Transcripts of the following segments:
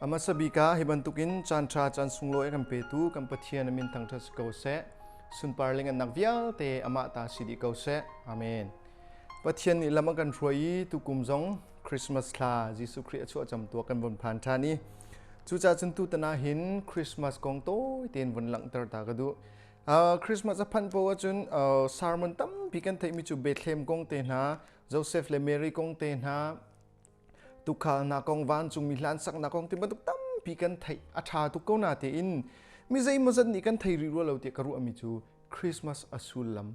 A hmasa bik ah hi bantukin caan ṭha caan sunglawi a kan petu kan Pathian a min thangṭhat si ko seh. Sunpar le ngannak vialte amah ta si dih ko seh. Amen. Pathian nih lam a kan hruai i tukum zong Christmas thla Jesuh Khrih a chuah camtuak kan vun phan ṭhan i cucaah cun tutan ah hin Christmas kong tawi tein vun langhter ta ka duh. Christmas a phanh poah ahcun sermon tampi kan theihmi cu Bethlehem kong te hna, Joseph le Mary kong te hna, tukhalnak kong, vancungmi hlansaknak kong ti bantuk tampi kan theih. A ṭha tuk ko na tein mi zeimawzat nih kan thei rih rua lo tiah ka ruahmi cu Christmas a sullam.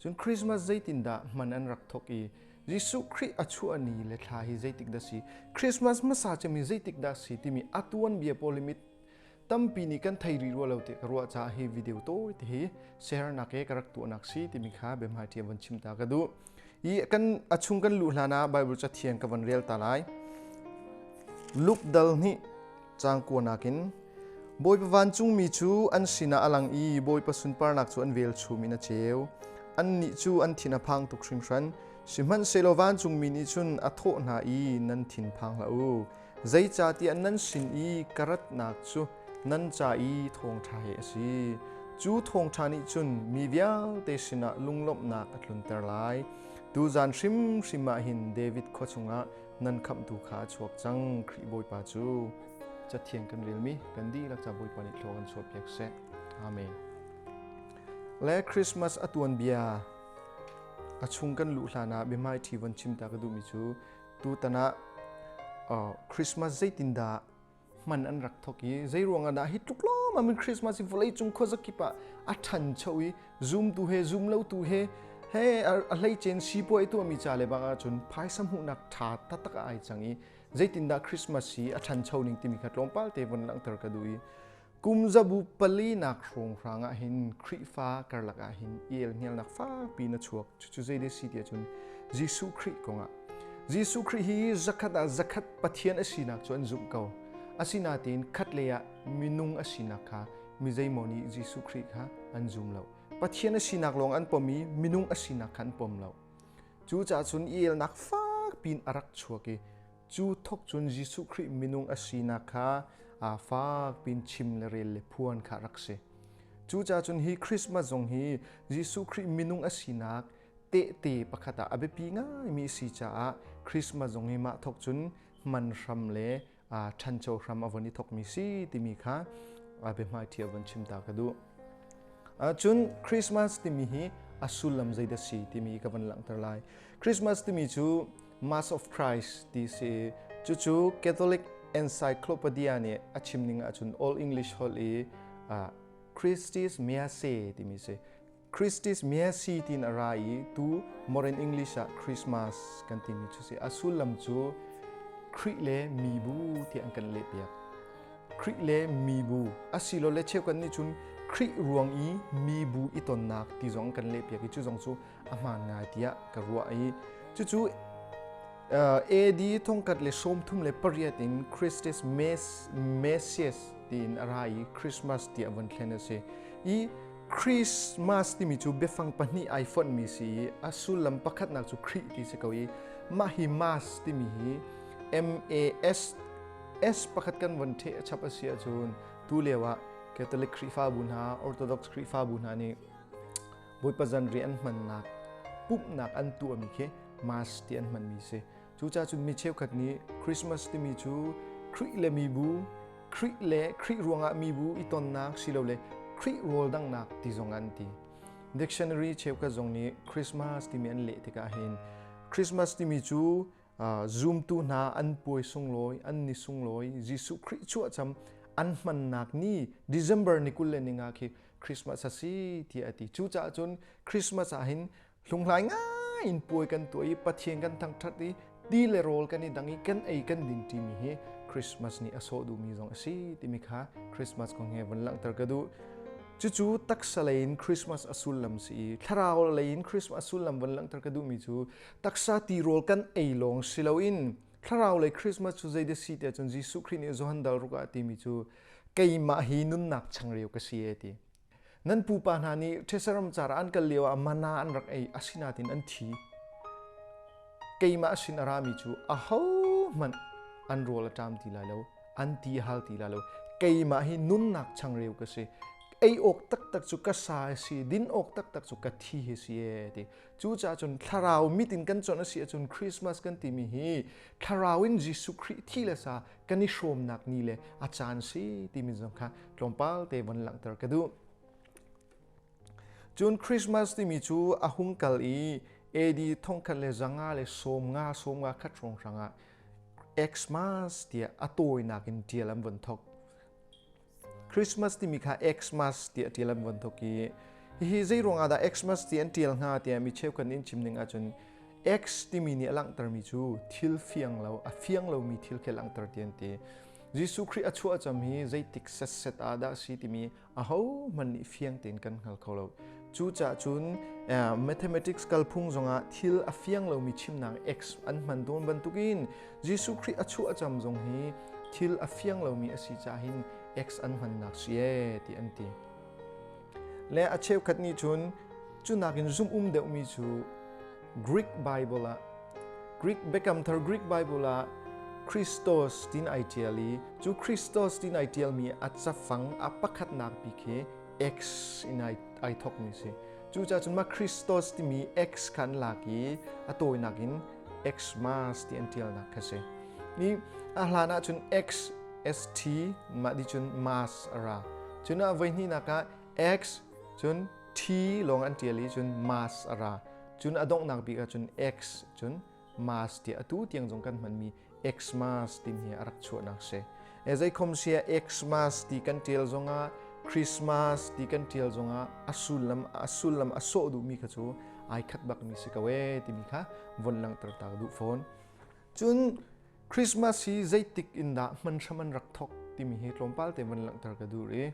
Cun Christmas zeitindah hman an rak thawk i Jesuh Khrih a chuah ni le thla hi zeitik dah si, Christmas hmasa cem hi zeitik dah si timi a tuanbia pawl hi mit tampi nih kan thei rih rua lo tiah ka ruah caah hi video tawi te hi share nak e ka rak tuahnak si timi kha biahmaiṭi von chim ta ka duh. I kan a chung kan luh hlan ah Bible cathiang ka von rel ta lai. Luke dal hnih caang kuanak in Bawipa vancungmi cu an sinah a lang i Bawipa sunparnak cu an velchum in a ceu. Annih cu an thin a phang tuk hringhran. Sihmanhsehlaw vancungmi nih cun a thawh hna i nan thin phang hlah u. Zeicahtiah nan sin i ka ratnak cu nan ca i thawngṭha hi a si. Cu thawngṭha nih cun mi vialte sinah lunglawmhnak a tlunter lai. Tuzan hrimhrim ah hin David khua chungah nan khamhtu kha a chuak cang, Khrih Bawipa cu. Cathiang kan relmi kan dihlak ca Bawipa nih thlua kan chuahpiak seh. Amen. Le Christmas a tuanbia a chung kan luh hlan ah biahmaiṭhi von chim ta ka duhmi cu Tutan ah Christmas zeitindah hman an rak thawk i zei ruangah dah hi tluk lawm in Christmas hi vawleicung khuazakip ah a ṭhancho i zumtu he zumlotu he he a hleicen sipuai tuahmi ca le bak ahcun phaisa hmuhnak ṭha taktak ah ai cang i zeitindah Christmas hi a ṭhancho ning timi kha tlawmpal te von langhter ka duh i Kum zabu palinak hrawnghrang ah hin Khrihfa karlak ah hin i elhnialnak fakpi in a chuak. Cucu zei si ti ahcun Jesuh Khrih kongah. Jesuh Khrih hi zakhat ah zakhat Pathian a sinak cu an zumh ko. Asinain khatlei ah minung a sinak kha mi zeimaw nih Jesuh Khrih kha an zum lo. Pathian a sinak lawng an pom i minung a sinak kha an pom lo. Cucaah cun i elnak fakpi in a rak chuak i Cu thawk cun Jesuh Khrih minung a sinak kha aa fak pin chim le rel le phuan kha rak si. Cucaah cun hi Christmas zong hi Jesuh Khrih minung a sinak tehte pakhat ah a biapi ngaimi a si caah Christmas zong hi mah thawk cun hman hram le ṭhancho hram a von i thawkmi si timi kha biahmaiṭhi a von chim ta ka duh. Cun Christmas timi hi a sullam zeidah si timi ka von langhter lai. Christmas timi cu Mass of Christ ti si. Cucu Catholic Encyclopedia nih a chim ning ahcun Old English holh i Christus Messe timi si. Christus Messe tiin a ra i tu Modern English ah Christmas kan timi cu si. A sullam cu Khrih le mibu tiah an kan lehpiak. Khrih le mibu asilole cheukhat nih cun Khrih ruang i mibu i tonnak ti zong kan lehpiak i cu zong cu a hmaan ngai tiah ka ruah i cucu AD 1938 in Christus Messias tiin a ra i Christmas tiah von thlen a si. I Christmas timi cu biafang pahnih ai fonhmi si i a sullam pakhatnak cu Khrih ti si ko i mah hi Mass timi hi M A S S pakhat kan von ṭheh chap a si ahcun tu lio ah Catholic Khrihfabu hna Orthodox Khrihfabu hna nih Bawipa zanriah an hmannak pumhnak an tuahmi khi Mass ti an hmanmi si. Cucaah cun mi cheukhat nih Christmas timi cu Khrih le mibu, Khrih le Khrih ruangah mibu i tonnak silole Khrih rawl danghnak ti zong an ti. Dictionary cheukhat zong nih Christmas timi an leh tikah hin Christmas timi cu zumtu hna an puai sunglawi, an ni sunglawi, Jesuh Khrih chuahcam an hmannak ni December ni 25 khi Christmas a si tiah a ti. Cucaah cun Christmas ah hin hlunghlai ngai in puai kan tuah i Pathian kan thangṭhat i ti le rawl kan i dang i kan ei kan din ṭimi hi Christmas nih a sawh duhmi zong a si timi kha Christmas kong he vun langhter ka duh. Cucu taksa lei in Christmas a sullam si i thlarau lei in Christmas a sullam vun langhter ka duhmi cu taksa tirawl kan ei lawng si loin thlarau lei Christmas cu zeidah si tiah cun Jesuh Khrih nih Johan dal ruk ah a timi cu keimah hi nunnak changreu ka si e ti. Nan pupa hna nih Ṭhesaram car ah an kal lio ah mana an rak ei asinain an thi. Keimah sin a rami cu ahohmanh an rawl a ṭam ti lai lo. An ti hal ti la lo. Keimah hi nunnak changreu ka si. Ei awk taktak cu ka sa a si, din awk taktak cu ka thi hi si e ti. Cucaah cun thlarau mit in kan conh a si ahcun Christmas kan timi hi thlarau in Jesuh Khrih thi le sa kan i hrawmnak ni le a caan si timi zong kha tlawmpal te von langhter ka duh. Cun Christmas timi cu a hung kal i AD 1590 90 khat hrawnghrang ah Xmas tiah a tawinak in ṭial an von thok. Christmas timi kha Xmas tiah ṭial an von thok i hihi zei ruangah dah Xmas ti an ṭial hnga tiah mi cheukhat nih an chim ning ahcun X timi nih a langhtermi cu thil fiang lo, a fiang lomi thil khi a langhter ti an ti. Jesuh Khrih a chuah cam hi zeitik setset ah dah si timi ahohmanh nih fiang tein kan hngal kho lo. Cucaah cun mathematics kalphung zongah thil a fiang lomi chimnak X an hman tawn bantukin Jesuh Khrih a chuah cam zong hi thil a fiang lomi a si caah hin X an hmannak si ee ti an ti. Le a cheukhat nih cun cu nakin zumh um deuhmi cu Greek Bible ah Greek Biakam Thar Greek Bible ah Christos tin ai ṭial i cu Christos tin ai ṭialmi a cafang a pakhatnak bik khi X in ai, ai thawkmi si. Cucaah cun mah Christos timi X kha an lak i a tawinak in Xmas ti an ṭialnak kha si. Ni a hlan ah cun X ST mah di cun Mas a ra. Cun a voihnihnak ah X cun T lawng an ṭial i cun Mas a ra. Cun a donghnak bik ah cun X cun Mas tiah atu tiang zong kan hmanmi Xmas timi hi a rak chuahnak si. E zeikhom sia Xmas ti kan ṭial zongah Christmas ti kan ṭial zongah a sullam a sullam a sawh duhmi kha cu ai khat bakmi si ko ee timi kha von langhter ta ka duh fawn. Cun Christmas hi zeitik in dah hman hram an rak thawk timi hi tlawmpal te van langhter ka duh i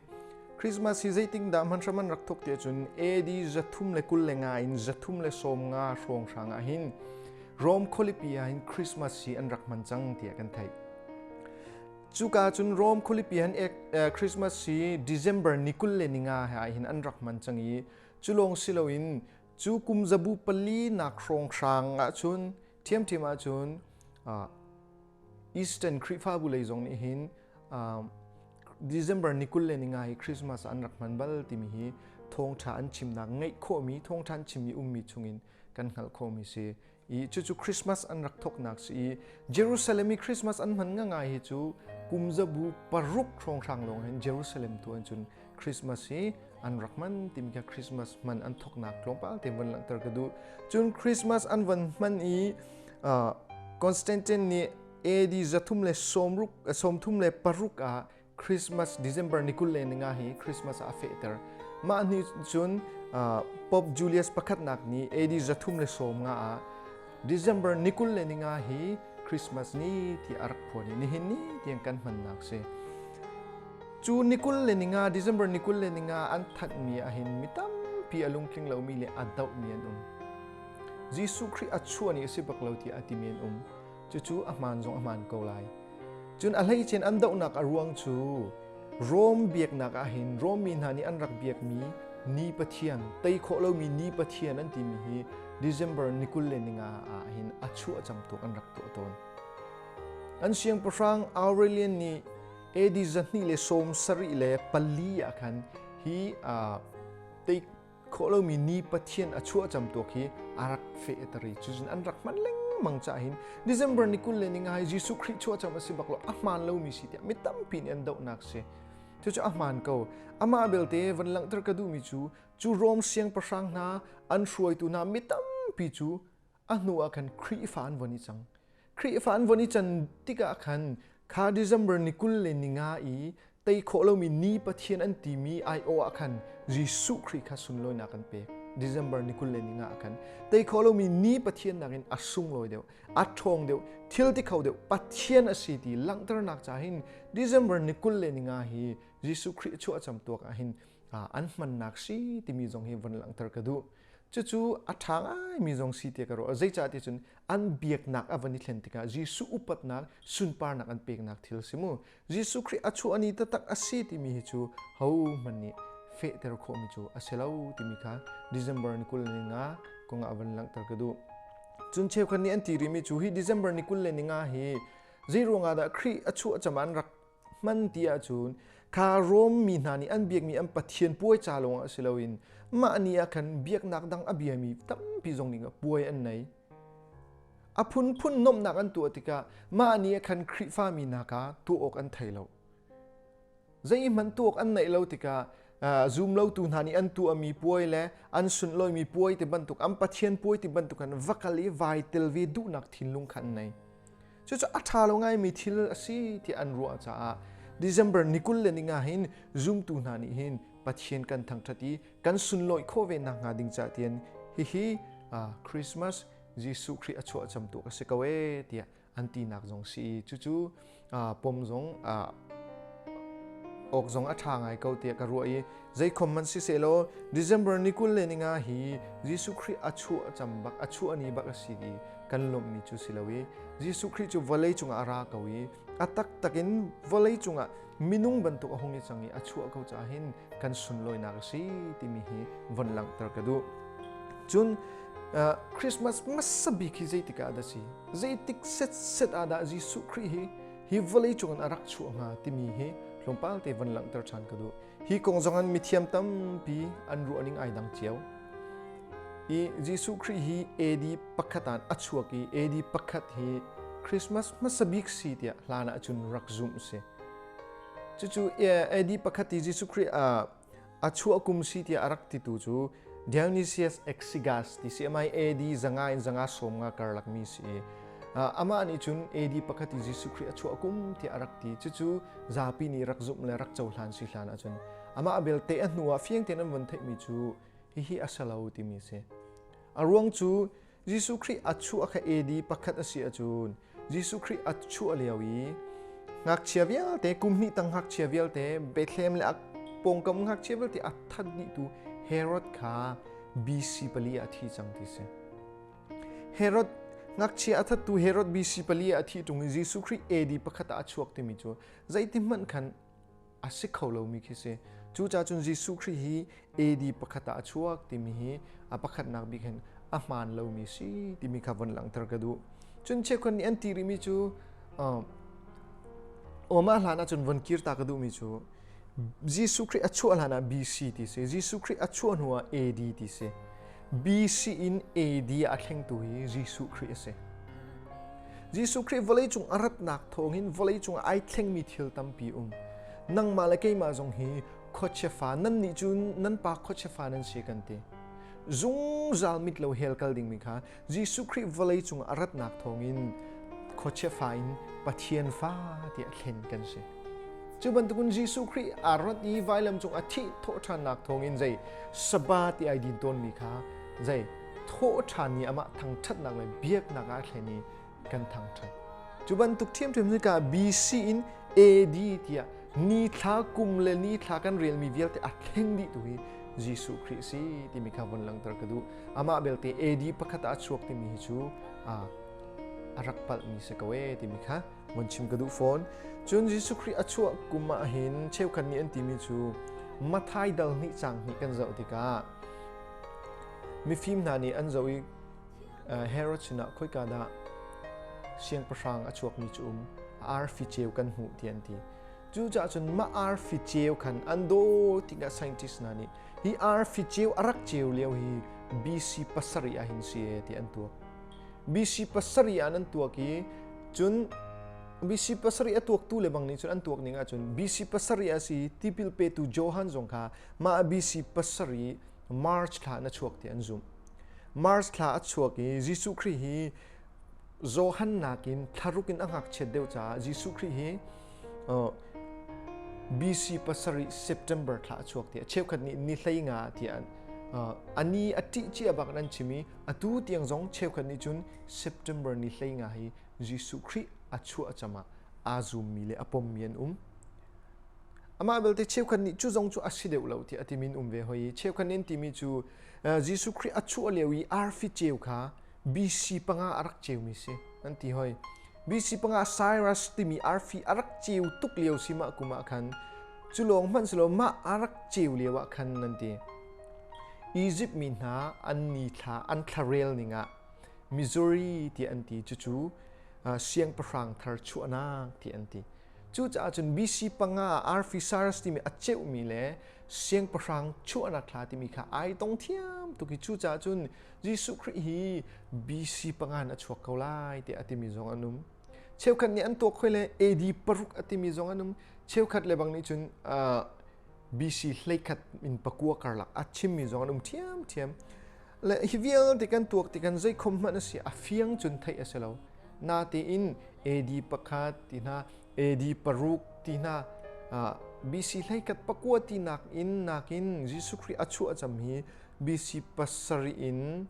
Christmas hi zeitik dah hman hram an rak thawk ti ahcun AD 325 in 350 hrawng hrang ah hin Rome khualipi ah hin Christmas hi an rak hman cang tiah kan theih. Cuka cun Rome khualipi han Christmas hi December ni 25 ah hin an rak hman cang i cu lawng si loin cu kum zabu pali nak hrawng hrang ahcun ṭhiamṭhiam ahcun Eastern Khrihfabu lei zong nih hin December ni 25 hi Christmas an rak hman bal timi hi thawngṭha an chimnak ngeih khawhmi thawngṭha an chimmi ummi chungin kan hngalh khawhmi si i cucu Christmas an rak thawknak si i Jerusalem i Christmas an hman ngangai hi cu kum zabu paruk hrawnghrang lawng hin Jerusalem tu an cun Christmas hi an rak hman timi kha Christmas hman an thawknak tlawmpal te von langhter ka duh. Cun Christmas an von hman i Constantine nih AD 336 ah Christmas December ni 25 hi Christmas ah a fehter. Mah ni cun Pope Julius pakhatnak nih AD 350 ah December ni 25 hi Christmas ni ti a rak phuan i nihin ni tiang kan hmannak si. Cu ni 25 December ni 25 an thanhmi ahhin mi tampi a lungtling lomi le a dohmi an um. Jesuh Khrih a chuah ni a si bak lo tiah a timi an um. Cucu a hmaan zong a hmaan ko lai. Cun a hleicin an dohnak a ruang cu Rom biaknak ahhin Rom mi hna nih an rak biakmi ni pathian, tei khawh lomi ni pathian an timi hi December ni 25 ahhin a chuah camtuk an rak tuah tawn. An siangpahrang Aurelian nih AD 274 ah khan hi tei khawh lomi ni Pathian a chuah camtuak hi a rak fehter i cucun an rak hman lengmang caah hin December ni 25 hi Jesuh Khrih chuah cam a si bak lo a hmaan lomi si tiah mi tampi nih an dohnak si. Cucu a hmaan ko. Amah belte van langhter ka duhmi cu cu Rom siangpahrang hna an hruaitu hna mi tampi cu a hnu ah khan Khrihfa an von i cang. Khrihfa an von i can tikah khan kha December ni 25 i tei khawh lomi ni Pathian an timi aiawh ah khan Jesuh Khrih kha sunlawinak an pek. December ni 25 ah khan tei khawh lomi ni Pathian nakin a sunglawi deuh, a ṭhawng deuh, thil ti kho deuh Pathian a si ti langhternak ca hin December ni 25 hi Jesuh Khrih chuah camtuak ah hin an hmannak si timi zong hi von langhter ka duh. Cucu a ṭha ngaimi zong si tiah ka ruah. Zeicah ti cun an biaknak a van i thlen tikah Jesuh upatnak, sunparnak an peknak thil si mu. Jesuh Khrih a chuah ni taktak a si timi hi cu hohmanh nih fehter khawhmi cu a si lo timi kha December ni 25 kong ah van langhter ka duh. Cun cheukhat nih an ti rihmi cu hi December ni 25 hi zei ruangah dah Khrih a chuah cam an rak hman ti ahcun kha Rom mi hna nih an biakmi an pathian puai ca lawngah si loin mah ni ah khan biaknak dang a biami tampi zong nih puai an nei. A phunphun nuamhnak an tuah tikah mah ni ah khan Khrihfa mi hna kha tuah awk an thei lo. Zeihmanh tuak an neih lo tikah zumlotu hna nih an tuahmi puai le an sunlawimi puai ti bantuk an pathian puai ti bantuk an va kal i vai tel ve duhnak thinlung kha an nei. Cucu a ṭha lo ngaimi thil a si tiah an ruah caah December ni 25 hin zumtu hna nih hin Pathian kan thangṭhat i kan sunlawih khawh ve nakhnga ding caah tian hihi Christmas Jesuh Khrih a chuah camtu a si ko ee tiah an tinak zong si i cucu pom zong awk zong a ṭha ngai ko tiah ka ruah i zeikhom man sisehlaw December ni 25 hi Jesuh Khrih a chuah cam bak a chuah ni bak a si i kan lawmhmi cu si lo i Jesuh Khrih cu vawlei cungah a ra ko i a taktak in vawlei cungah minung bantuk a hung i cang i a chuah ko caah hin kan sunlawinak a si timi hi von langhter ka duh. Cun Christmas hmasa bik hi zeitik ah dah si? Zeitik setset ah dah Jesuh Khrih hi hi vawlei cungin a rak chuah hnga timi hi tlawmpal te von langhter ṭhan ka duh. Hi kong zong an mithiam tampi an ruah ning ai dang cio. I Jesuh Khrih hi AD pakhat ah a chuak i AD pakhat hi Christmas hmasa bik si tiah hlan ah cun rak zumh si. Cucu AD pakhat i Jesuh Khrih a chuah kum si tiah a rak titu cu Dionysius Exiguus ti si amai AD 500 in 150 karlak mi si i amah nih cun AD pakhat i Jesuh Khrih a chuah kum tiah a rak ti. Cucu zapi nih rak zumh le rak cohlan si hlan ahcun amah belte a hnu ah fiang tein an von theihmi cu hihi a si lo timi si. A ruang cu Jesuh Khrih a chuah kha AD pakhat a si ahcun Jesuh Khrih a chuah lio i ngakchia vialte kum hnih tang ngakchia vialte Bethlehem le a pawngkam ngakchia vialte a that dihtu Herod kha BC pali ah a thi cang ti si. Herod ngakchia a thattu Herod BC pali ah a thi ṭung i Jesuh Khrih AD pakhat ah a chuak timi cu zeiti hmanh khan a si kho lomi khi si. Cucaah cun Jesuh Khrih hi AD pakhat ah a chuak timi hi a pakhatnak bik hin a hmaan lomi si timi kha von langhter ka duh. Cun cheukhat nih an ti rihmi cu mah hlan ahcun von kir ta ka duhmi cu Jesuh Khrih a chuah hlan ah BC ti si. Jesuh Khrih a chuah hnu ah AD ti si. BC in AD ah a thlengtu hi Jesuh Khrih a si. Jesuh Khrih vawleicung a ratnak thawngin vawleicung ah ai thlengmi thil tampi um. Nangmah le keimah zong hi khuachia fa nan nih cun nan pa khuachia fa nan si kan ti. Zungzal mit lo hell kal dingmi kha Jesuh Khrih vawleicung a ratnak thawngin khuachia fa in Pathian fa tiah thlen kan si. Cu bantukin Jesuh Khrih a rat i vailam cung a thih thawhṭhannak thawngin zei Sabbath ti ai din tawnmi kha zei thawhṭhan ni amah thangṭhatnak le biaknak ah a thlen i kan thangṭhat. Cu bantuk ṭhiamṭhiam cu ka BC in AD tiah ni thla kum le ni thla kan relmi vialte a thleng dih tu hi Jesuh Khrih si timi kha von langhter ka duh. Amah belte AD pakhat ah a chuak timi hi cu a rak palhmi si ko ee timi kha von chim ka duh fawn. Cun Jesuh Khrih a chuah kum ah hin cheukhat nih an timi cu Mathai dal hnih cang hnih kan zoh tikah Mifim hna nih an zoh i Herod sinah khoika dah siangpahrang a chuakmi cu um arfi ceu kan hmuh ti an ti. Cucaah cun mah arfi ceu khan an daw tikah scientist hna nih hi arfi ceu a rak ceu lio hi BC pasarih ah hin si e ti an tuak. BC pasarih ah an tuak i cun BC pasarih a tuaktu le bang nih cun an tuak ning ahcun BC pasarih a si tipil petu Johan zong kha mah BC pasarih March thla na chuak ti an zumh. March thla a chuak i Jesuh Khrih hi Johan nakin thlaruk in a ngakchiat deuh caah Jesuh Khrih hi BC pasarih September thla a chuak ti a cheukhat nih ni hlei nga tiah ani a ṭih cia bak an chim i atu tiang zong cheukhat nih cun September ni hlei nga hi Jesuh Khrih a chuah cam ah aa zummi le a pommi an um. Amah belte cheukhat nih cu zong cu a si deuh lo tiah a timi an um ve hoi i cheukhat nih an timi cu Jesuh Khrih a chuah lio i arfi ceu kha BC panga a rak ceumi si an ti hoi. BC panga Cyrus timi arfi a rak ceu tuk lio si mah kum ah khan cu lawng hmanh si lo mah a rak ceu lio ah khan nan ti. Egypt mi hna an ni thla an thlarel ning ah Missouri tiah an ti cucu siangpahrang thar chuahnak tiah an ti. Cucaah cun BC 5 ah arfi Cyrus timi a ceumi le siangpahrang chuahnak thla timi kha ai tong thiam tuk i cucaah cun Jesuh Khrih hi BC 5 in a chuak ko lai tiah a timi zong an um. Cheukhat nih an tuak khoi le AD 6 a timi zong an um. Cheukhat le bang nih cun BC 11 in 9 karlak a chimmi zong an um ṭhiamṭhiam. Le hi vialte kan tuak ti kan zeikhom hmanh a si a fiang cun theih a si lo. Natein AD 1 ti hna AD 6 ti hna BC 11 9 ti nak in nakin Jesuh Khrih a chuah cam hi BC 7 in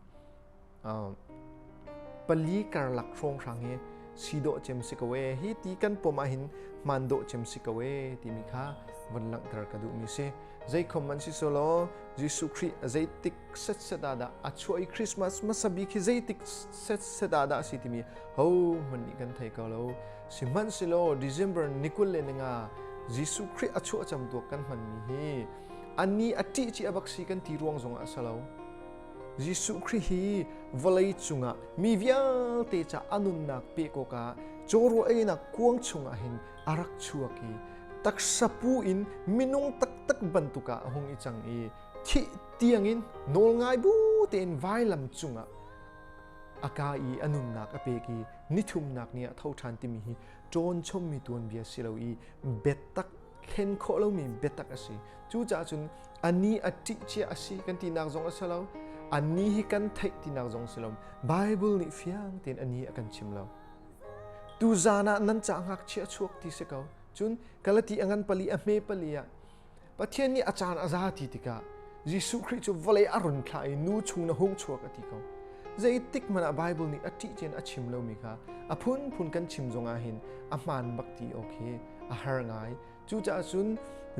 4 karlak hrawnghrang hi si dawh cem si ko e hi ti kan pom ahhin hmaan dawh cem si ko e timi kha von langhter ka duhmi si. Zeikhom man si solo Jesuh Khrih zeitik set set ah dah a chuah i Christmas hmasa bik hi zeitik set set ah dah a si timi ho hmanh nih kan thei ko lo. Sihmanhsehlaw December 25 Jesuh Khrih a chuah cam tuak kan hmanmi hi ani a ṭih ci a bak si kan ti ruang zongah a si lo. Jesuh Khrih hi vawlei cungah mi vialte ca a nunnak pek awkah cawrawl einak kuang chungah hin a rak chuak i taksa pu in minung taktak bantuk ah a hung i cang i thih tiangin nawlngai bu tein vailam cungah a ka i a nunnak a pek i nithumnak ni ah tho ṭhan timi hi ṭawn chommi tuanbia si lo i biatak thlen khawh lomi biatak a si. Cucaah cun a ni a ṭih cia a si kan tinak zong a si lo. A ni hi kan theih tinak zong a si lo. Bible nih fiang tein a ni a kan chim lo. Tuzaan ah nan ca ngakchia a chuak ti si ko. Cun Galati a ngan pali a hme pali ah Pathian nih a caan a za ti tikah Jesuh Khrih cu vawlei a run thlah i nu chung na hung chuak a ti ko. Zeitik hmanh ah Bible nih a ṭih cin a chim lomi kha a phunphun kan chim zongah hin a hmaan bak ti awk hi a har ngai. Cucaah cun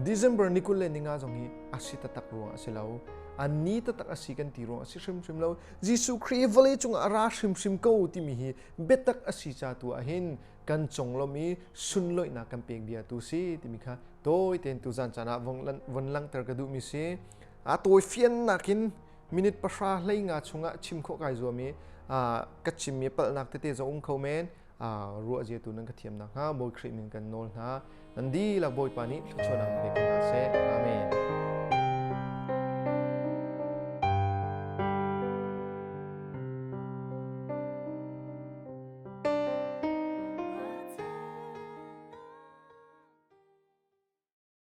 December ni 25 zong hi a si taktak ruang a si lo. A ni taktak a si kan ti ruang a si hrimhrim lo. Jesuh Khrih vawlei cungah a ra hrimhrim ko timi hi biatak a si ca tu ah hin kan conglawmh i sunlawihnak kan pek bia tu si timi kha tawi tein tuzan caan ah von langhter ka duhmi si. A tawi fiannak in minute 10 15 chungah chim khawh kai zuam i ka chimmi palhnak tete zong um kho men. Ruah zia tu nan ka thiam nakhnga Bawi Khrih min kan nawl hna. Nan dihlak Bawipa nih thluachuahnak pe ko hna seh. Amen.